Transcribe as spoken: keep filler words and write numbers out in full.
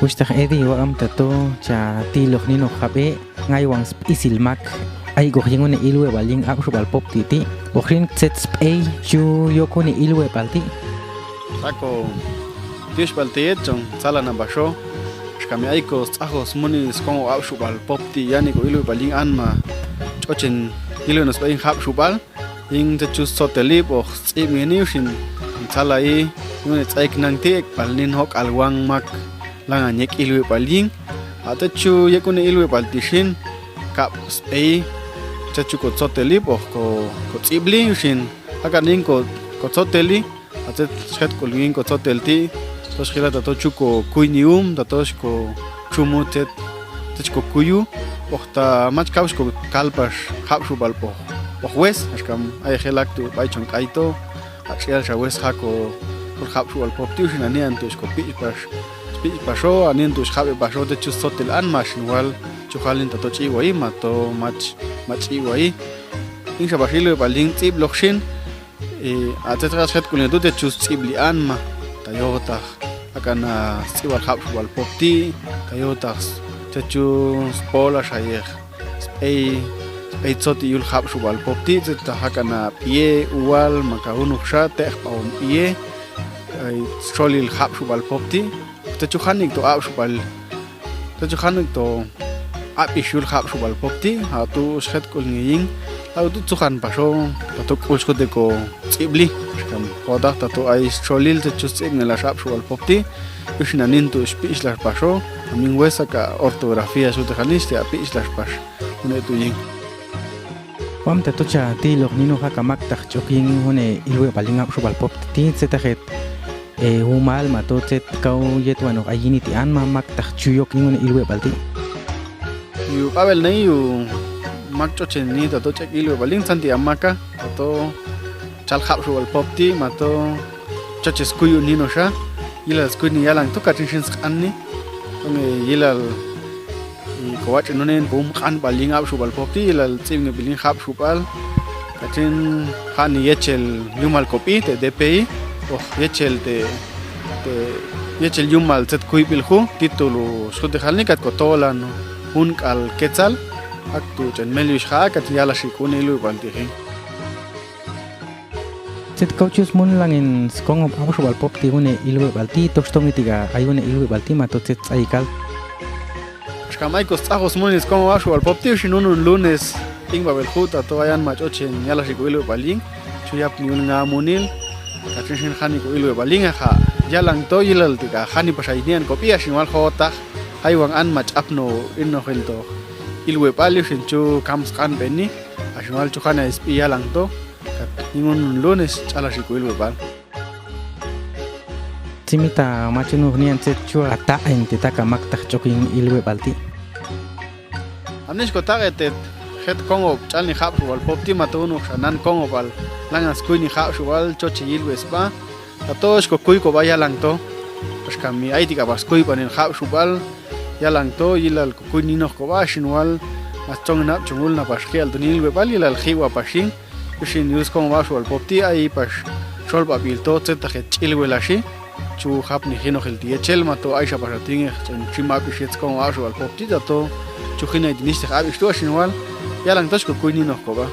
Pues tak edi wa'am tato ca tilok nino hap e, ngai wang sp-, isil mak, ai goh ying une ilue baling ap subal pop titi, goh rin set sp-, ei, cu yok une ilue balti. Tako, tius balti et cong, sala na baso, skami ai ko stahos muni skongo ap subal pop ti, yani ko ilue baling an ma, cocen ilue no sp-, ei hap subal. Ing tecu sotel i boh, sip ngeni usin, sala i, nguni caik nang ti ek pal nin hok alwang mak langa nyek ilue baling. A tecu yek une ilue balti sin, kap spei, tecu ko sotel i boh, ko, ko cibli usin, akan ing ko, ko sotel i, a cet sket ko lingin ko sotel ti, tos kila tato cu ko kuinium, tato ko cumu cet, cet ko kuyu, oh ta mac kau ko kalpas hap subal poh. Oh wes, askam ai helak tu bai cong kaito, acial sa wes hako, kul hap subal pop ti usin anian tu ko pi pas, pi paso, anian tu hap paso, tecu sotel an mas nual, cu halin tato ci wai, mato mac, mac ci wai. Ing sa basi lu paling cip lok sin, I, a cet ras het kuliah tu tecu cibli an ma. Tayo tah, akan, a, cibal hap subal pop ti, tayo tah, tecu spola sayek. Spei, spei cot iul hap subal pop ti, cet tah akan, a, pie, ual, maka unuk sa, teh paum pie, ai, solil hap subal pop ti, tecu hanik tu ap subal. Tecu hanik tu ap isyul hap subal pop ti, ha tu sehet kul ngiying, lau tu cuhan paso, tato kul sekut deko cibli, sekam kodak tato ai solil tecu cib ngelas hap subal pop ti, yus nanin tu sepi islas paso, aming wes aka ortografia sute hanis ti api islas pas, une tu ying. Wam tato ca ti lok nino haka mak tah cok ying une ilwe paling ap subal pop ti, setahet. E, umal mato cet kau yet wanok ayini ti an ma mak tah cuyok ingun ilwe balti. Yu kabel ne yu mak cocen ni tato cek ilwe baling santi amaka tato cal hap subal pop ti mato coces kuyu ni no sa. Ilal skuy ni yalang tu kacin sin sekan ni. Tong ilal I, kowac inonen, bum, kan, baling ap subal pop ti, ilal cim nge biling hap subal. Kacin, han yecel yumal kopi, te D P I. Oh, yecel te, te, yecel yumal cet kuy bilhu, titulu, sute hal ni kat kotolan, hun kal kecal, ak tu cen melius ha, kacin yala si kune lu balti hing. Cet kau cus mun langin skongop ap subal pop ti une ilwe balti, tos tong itiga ayune ilwe balti mato cet aikal. Askamai kos ahos mun skongop ap subal pop ti usin unun lunes, ing babel huta to ayan mac ocen, yala si ku ilwe baling, cuyap niul ngamunil, kacin sin hani ku ilwe baling, aha, yalang to ilal tiga hani pasainian kopi asin wal hotah, hai wang an mac apno ino hil to. Ilwe bali usin cu kam skan beni, asin wal cu hani S P yalang to. Kat, ingun lunes, cala si kuil bebal. Cimita macun uh nian cet cua ata ente taka mak tah coking ilwe balti. Anis ko tak etet, het kongop, cal ni hap subal pop ti mato unuk sanan kongop al. Langan skui ni hap subal, coci ilwe sba. Tato sko kui ko ba yalang to. Pas kami ai tiga bas kui panin hap subal. Yalang to, ilal ko kui ninoh ko ba asin wal. Mas cong nap congul na pas kial tu nil we bal ilal hi wa pasing. Usin yus kong wa sual pop ti ai pas sol ba bil to cet tahet cil we lasi. Cu hap ni hino hil ti ecel mato ai sapa sating eh cen cim abis yet kong wa sual pop ti tato. Cu hina dinis teh abis tu asin wal. Yalang to sko kui ninoh ko ba.